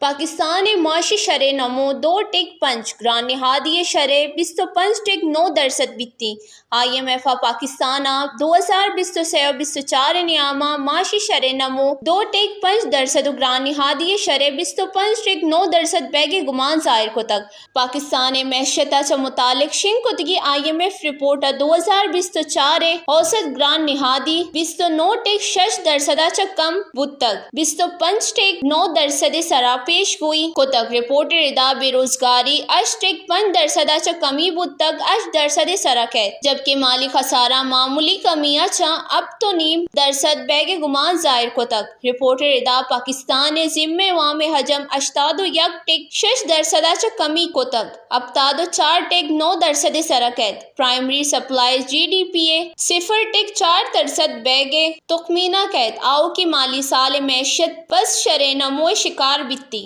پاکستان ءِ معاشی شرح نمو دو ٹک پنچ، گران نہادی ءِ شرح بیست و پنچ ٹک نو درسد بیتیں۔ آئی ایم ایف ءَ پاکستان ءَ دو ہزار بیست و سے ءُ بیست و چار ءِ نیام ءَ معاشی شرح نمو دو ٹک پنچ درسد ءُ گران نہادی ءِ شرح بیست و پنچ ٹک نو درسد بیگ ءِ گمان ظاہر کتگ۔ پاکستان ءِ معیشت ءَ چہ متعلق شنگ کتگیں آئی ایم ایف رپورٹ ءَ دو ہزار بیست و چار ءِ اوسط گران نہادی بیست و نو ٹک شش درسد ءَ چہ کم بوتگ، بیست و پنچ ٹک نو درسد ءِ سرا پیش گوئی کتگ۔ رپورٹ ءِ ردا بے روزگاری ہشت ٹک پنچ درسد ءَ چہ کمی بوتگ، ہشت درسد ءِ سرا کیت، جبکہ مالی خسارہ معمولی کمی ءَ چہ ہپت و نیم درسد بیگ ءِ گمان ظاہر کتگ۔ رپورٹ ءِ ردا پاکستان ءِ ذمہ وام ءِ حجم ہشتاد و یک ٹک شش درسد ءَ چہ کمی کتگ، ہپتاد و چار ٹک نو درسد ءِ سرا کیت۔ Primary supplies G D P ءِ صفر ٹک چار درسد بیگ ءِ تخمینہ کیت۔ آؤکیں مالی سال ءِ معیشت پست شرح نمو ءِ شکار بیتیں۔